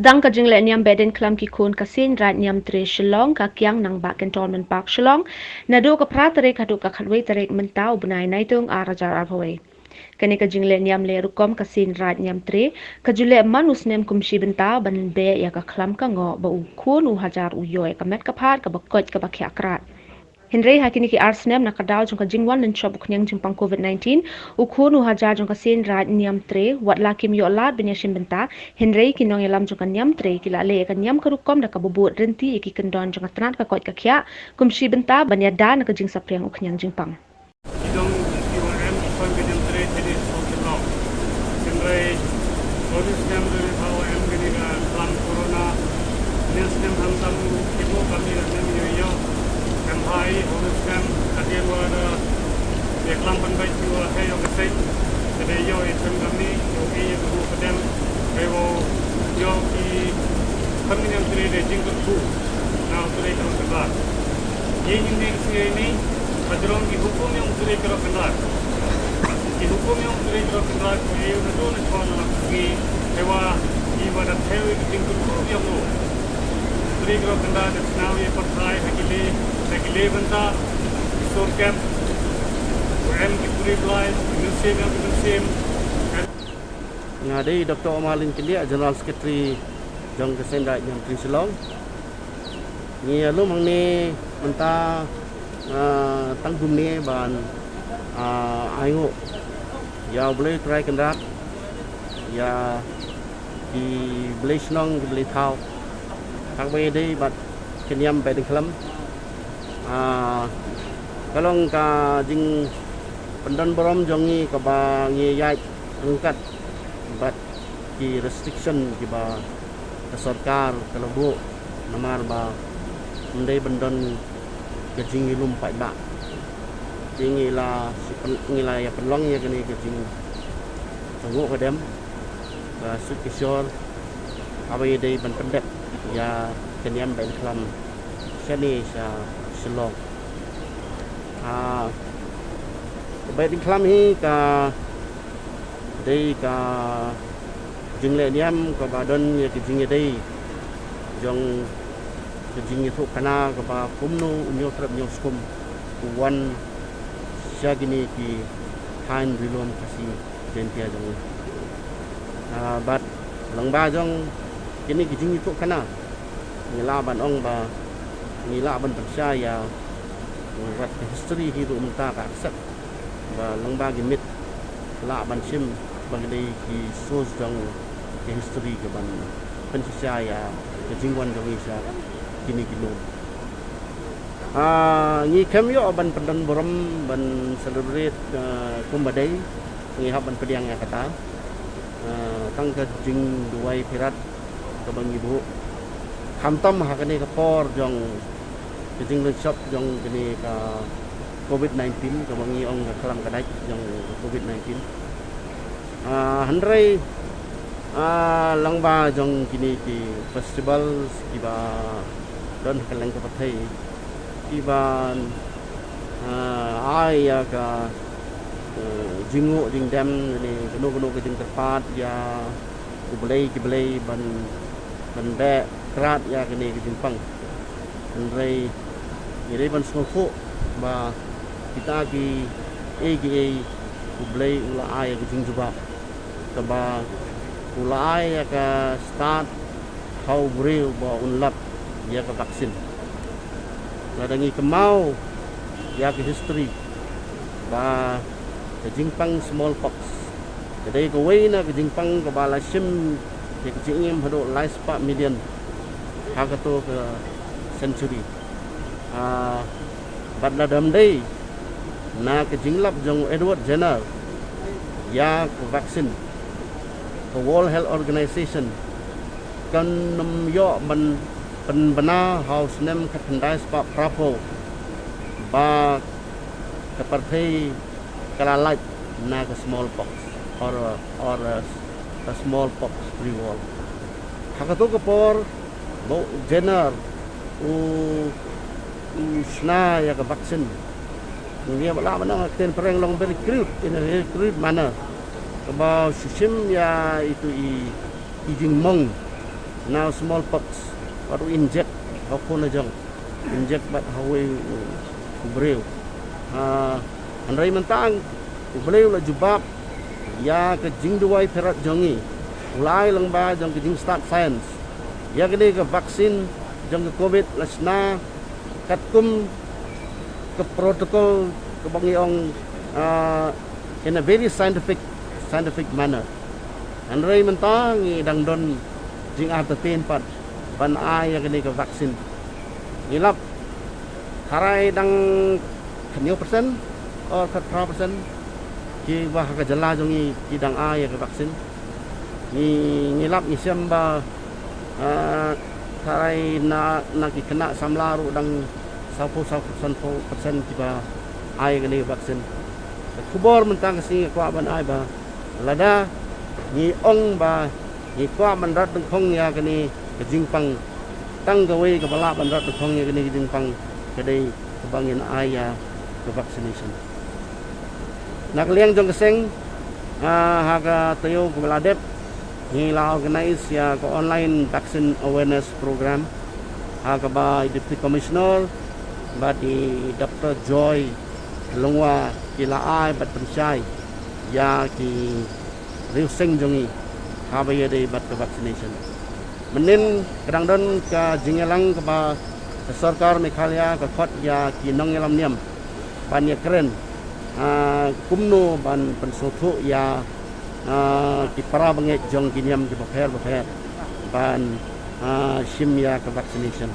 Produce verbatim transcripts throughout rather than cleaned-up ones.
Dang ka jingleh niam Behdeiñkhlam ki khun ka Seiñ Raij Niamtre Shillong ka kiang nang bah Cantonment Park Shillong naduh ka phra tarik haduh ka khatwei tarik mynta u bnai Naitung ar hajar arphew wei. Kane ka jingleh niam leh rukom ka Seiñ Raij Niamtre ka ju leh man u snem kum shi bynta ban beh ïa ka khlam ka ngoh ba u khun u hajar u ïoh ïa ka met ka phad kaba koit kaba khiah krad. Hynrei ha kine ki ar snem na ka daw jong ka jingwan lynshop u khñiang jingpang covid nineteen, u khun u hajar jong ka Seiñ Raij Niamtre wat la kim ïoh lad ban ïashim bynta, hynrei ki nongïalam jong ka Niamtre ki la leh ïa ka niam ka rukom da kaba bud rynti ïa ki kyndon jong ka tnat ka koit ka khiah kum shi bynta ban ïada na ka jingsaphriang u khñiang jingpang. Ki dong ki wa em ki khon ka Niamtre te dei shu Shillong. Hynrei kane snem dei ba wa em kane ka khlam corona. Kane snem khamtam ki mo kam ïa nem ïoh ïoh. Em hai kane snem ka dei wa da ïa khlam ban bai ki wa hei ïoh ka seiñ. Ka dei ïoh ïa snem kam ni ïoh ki ïa ka ru ka dem. Hei wa ïoh ki kham ka Niamtre dei jingkyrkhu na u Trai Kynrad. Ïa ngin dei sngew ni, ka jrong ki hukum ïa u Trai Kynrad. Ki hukum ïa u Trai Kynrad ko ïa u na jong na chon na ki, hei wa, ïa wa da thew ïa ki jingkyrkhu ïa u. U Trai Kynrad da sngew ïa pyrthai ha ki lei, ha ki lei bynta, ki sur kem, u em ki turi blai, ki mynsiem ïa ki mynsiem. Nga dei Doctor Omar Lyngkyndiah, General Secretary jong ka Seiñ Raij Niamtre Shillong. Ngi ïalum hangne mynta, ah, tang kumne ban, ah, ainguh ïa U Blei Trai Kynrad, ïa ki blei shnong ki blei thaw, tang ba ïadei bad ka niam Behdeiñkhlam. Ah, ka long ka jingpyndon burom jong ngi kaba ngi ïaid ryngkat bad ki restriction kiba ka sorkar ka la buh namar ba ym dei ban don ka jingïalum paidbah. Te ngi la, ngi la ïa pynlong ïa kane ka jingtnguh ka dem ka suk ka shor, haba ïadei ban pyndep ïa ka niam Behdeiñkhlam shane sha Shillong. Ah, Behdeiñkhlam hi ka dei ka jingleh niam kaba don ïa ka jingïadei jong ka jingïathuhkhana kaba kumno u Hynñiewtrep Hynñiewskum u wan sha kine ki thaiñ ri lum Khasi Jaiñtia jong ngi. Ah, bad lyngba jong kine ki jingïathuhkhana ngi lah ban ong ba ngi lah ban pynshai ïa wat ka history hi ruh mynta ka accept ba lyngba ki myth lah ban shim ba ki dei ki source jong ki history ki ban pynshai ïa ka jingwan jong ngi sha kine ki lum. Ah, ngi khlem ïoh ban pyndon burom ban celebrate, ah, kumba dei, ngi hap ban pdiang ïa kata. Ah, tang ka jingduwai pyrshah kaba ngi buh. Khamtam ha kane ka por jong ka jinglynshop jong kane ka covid nineteen, kaba ngi ong ka khlam ka dait jong ka covid nineteen. Ah, hynrei, ah, lyngba jong kine ki festivals kiba don ha kylleng ka pyrthei kiba, ah, ai ïa ka, eh, jingnguh jingdem ne kano kano ka jingkyrpad ïa u Blei ki blei ban, ban beh krad ïa kane ka jingpang. Hynrei ngi dei ban sngewthuh ba kita kiei kiei U Blei u la ai ïa ka jingjubab kaba u la ai ïa ka stad ha u briew ba un lap ïa ka vaccine. Lada ngi kynmaw ïa ka history ba ka jingpang smallpox ka dei kawei na ka jingpang kaba la shim ïa ka jingim haduh lai spah million ha kato ka century. Ah, bad lada ym dei na ka jinglap jong Edward Jenner ïa ka vaccine, ka World Health Organization kan ym ïoh ban pynbna ha u snem khatkhyndai spah phraphew ba ka pyrthei ka la lait na ka smallpox or, or, uh, a smallpox free world. Ha kato ka por ba u Jenner u, u shna ïa ka vaccine. Ngi ïa ba la ba nang ka ktien phareng long very crude, in a very crude manner. Kaba u shu shim ïa itu i, i jingmong na u smallpox, wat u inject ha u khun la jong, inject bad ha uwei u briew. Ah, hynrei mynta u Blei u la jubab ïa ka jingduwai pyrshah jong ngi, u la ai lyngba jong ka jingstad science. Ïa kane ka vaccine jong ka covid la shna katkum ka protocol kaba ngi ong, ah, in a very scientific, scientific manner. Hynrei mynta ngi dang don jingartatien pat ban ai ïa kane ka vaccine. Ngi lap tharai dang khatñiew percent or khatphra percent kiba ha ka jylla jong ngi ki dang ai ïa ka vaccine. Ngi, ngi lap ngi shem ba, ah, tharai na, na ki khynnah samla ruh dang sawphew, sawphew san percent kiba ai ïa kane ka vaccine. Ka khubor mynta ka sngi nga kwah ban ai ba lada ngi ong ba ngi kwah ban rat dyngkhong ïa kane ka jingpang, tang kawei kaba lah ban rat dyngkhong ïa kane ka jingpang ka dei kaba ngin ai ïa ka vaccination. Na ka liang jong ka seng, ah, ha ka taïew kaba la dep ngi la organize ïa ka online vaccine awareness program ha kaba i Deputy Commissioner bad i Doctor Joy Longwa ki la ai bad pynshai ïa ki riewseng jong ngi haba ïadei bad ka vaccination. Mynnin ka dang don ka jingïalang kaba ka sorkar Meghalaya ka khot ïa ki nongïalam niam ban ïakren, ah, kumno ban pynsngewthuh ïa, ah, ki para bangeit jong ki niam kiba pher bapher ban, ah, shim ïa ka vaccination.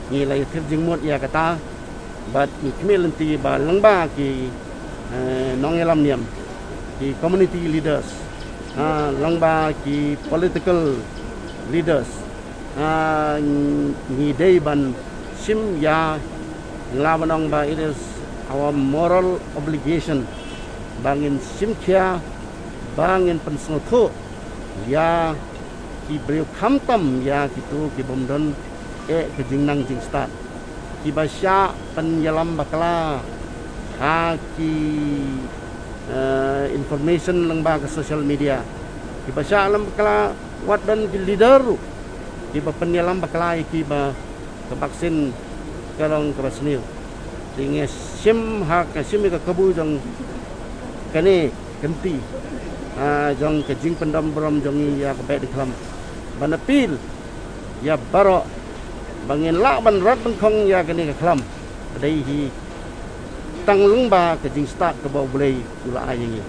Ngi la ïathir jingmut ïa kata bad ngi khmih lynti ba lyngba ki, eh, nongïalam niam, ki community leaders, ah, lyngba ki political leaders, ah, ngi dei ban shim ïa, ngi lah ban ong ba it is our moral obligation ba ngin shim khia, ba ngin pynsngewthuh ïa ki briew khamtam ïa kito ki bym don eh ka jingnang jingstad, kiba shah pynïalam bakla ha ki, eh, information lyngba ka social media, kiba shah ïalam bakla wat don ki leader ruh kiba pynïalam bakla ïa ki ba ka vaccine ka long kaba sniew. Te ngi shim ha ka, shim ïa ka kabu jong kane ka kynti, ah, jong ka jingpyndem burom jong ngi ïa ka Beit Diengkhlam ban appeal ïa baroh ba ngin lah ban rat dyngkhong ïa kane ka khlam. Ka dei hi tang lyngba ka jingstad kaba U Blei u la ai ïa ngi.